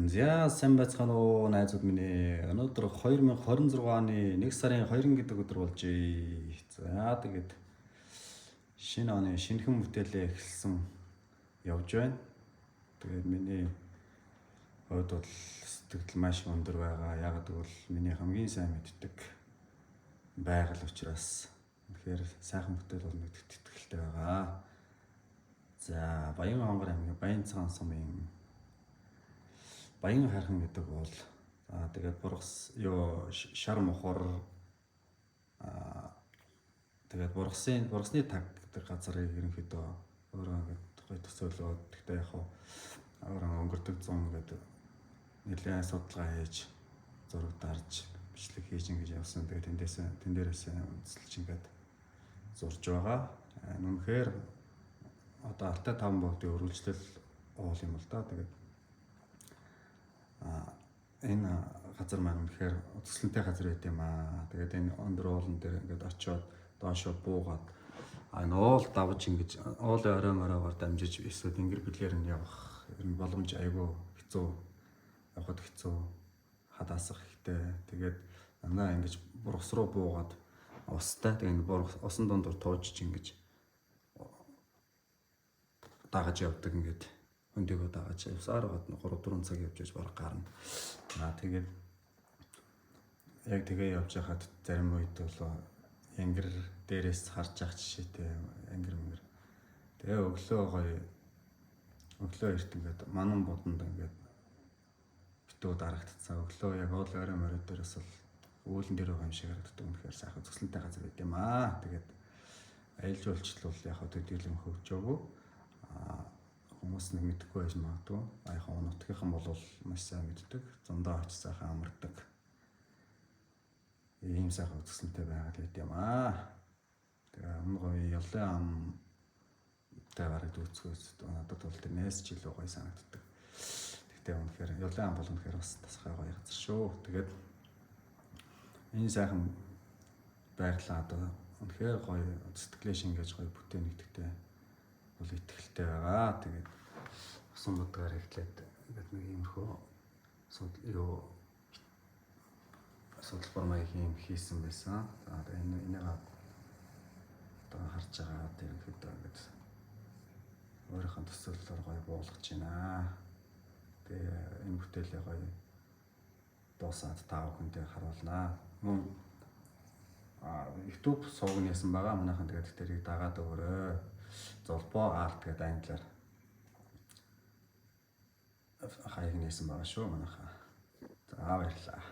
За, сайн байцгаана уу, найзууд минь ээ. Өнөөдөр 2026 оны 1 сарын 2 гэдэг өдөр болжээ. За, тэгээд шинэ оны шинэхэн бүтээлээ эхэлсэн явж байна. Тэгээд миний хувьд бол сэтгэл маш өндөр байгаа. Яг гэвэл миний хамгийн сайн мэддэг байгаль учраас үнэхээр сайхан бүтээл болно гэдэгт итгэлтэй байгаа. За, Баян хонгор аймгийн Баян цагаан сумын Баян хайрхан гэдэг бол за, тэгээд бургас ёо шар мухар, тэгээд бургасны таг гэдэг газрыг ерөнхийдөө өөрөө ингээд гоё төсөөлөөд, гэхдээ яг хуу өөрөө өнгөрдөг зун гэдэг нэлээд судалгаа хийж, зураг дарж, бичлэг хийж ингэж явсан. Тэгээд тэн дээрээс үндэслэж ингээд зурж байгаа. Үнэхээр одоо Алтай таван богдын үргэлжлэл уул юм л да. Тэгээд энэ газар маань үнэхээр төслөнтэй газар байт юм аа. Тэгээд энэ өндөр уулан дээр ингээд очиод доошо буугаад, энэ уул давж ингэж уулын орой моройгоор дамжиж эсвэл ингэр бэлгээр нь явах ер нь боломж айгүй хэцүү, явахад хэцүү, хадаасах ихтэй. Тэгээд дандаа ингэж бургас руу буугаад устай. Тэгээд энэ бургас усан дундуур туужж ингэж дагаж явдаг, ингээд хөндийгөө дагаж явсаар байгаад 3 4 цаг явж байж бараг гарна. Аа, тэгээд яг тэгээ явж байхад зарим үед бол янгэр дээрээс харж явах жишээтэй, янгэр мэнгэр. Тэгээ өглөө гоё, өглөө эрт ингээд манан буданд ингээд битүү дарагдцсан. Өглөө яг уул орой морой дээрээс бол үүлэн дээр байгаа юм шиг харагддаг. Үнэхээр сайхан зүслэнтэй газар байт юм аа. Тэгээд аялал жуулчлал бол яг төдийлөн хөгжөөгөө. Аа, хүмүүс нэг мэдэхгүй байж магадгүй. А яг нутгийнхан бол маш сайн мэддэг. Зундаа очиж сайхан амардаг. Ийм сайхан үзэсгэлэнтэй байгаль байт юм аа. Тэгээ өмнө гоё ялын амтай бараг дүүцгөөс надад бол тэрнээс ч илүү гоё санагддаг. Тэгтээ үнэхээр ялын ам бол үнэхээр бас тасгай гоё газар шүү. Тэгээд энэ сайхан байглаа одоо үнэхээр гоё сэтгэлээ шингээж гоё бүтээн нэгтгэдэг бол итгэлтэй байгаа. Тэгээд усан будгаар эхлээд ингээд нэг иймэрхүү юу судалбар маягийн юм хийсэн байсан. За, тэгээд энэ энийг одоо харж байгаа ерөнхийдөө ингээд өөрийнхөө төсөөллөөр гоё буулгаж байна. Тэгээ энэ бүтээлээ гоё дуусаад та бүхэндээ харуулнаа. Мөн YouTube сувг нээсэн байгаа. Манайхан тэгээд тэрийг дагаад өгөөрэй. Золбоо арт гэдэг англиар хаяг нээсэн байгаа шүү манайхаа. За, баярлалаа.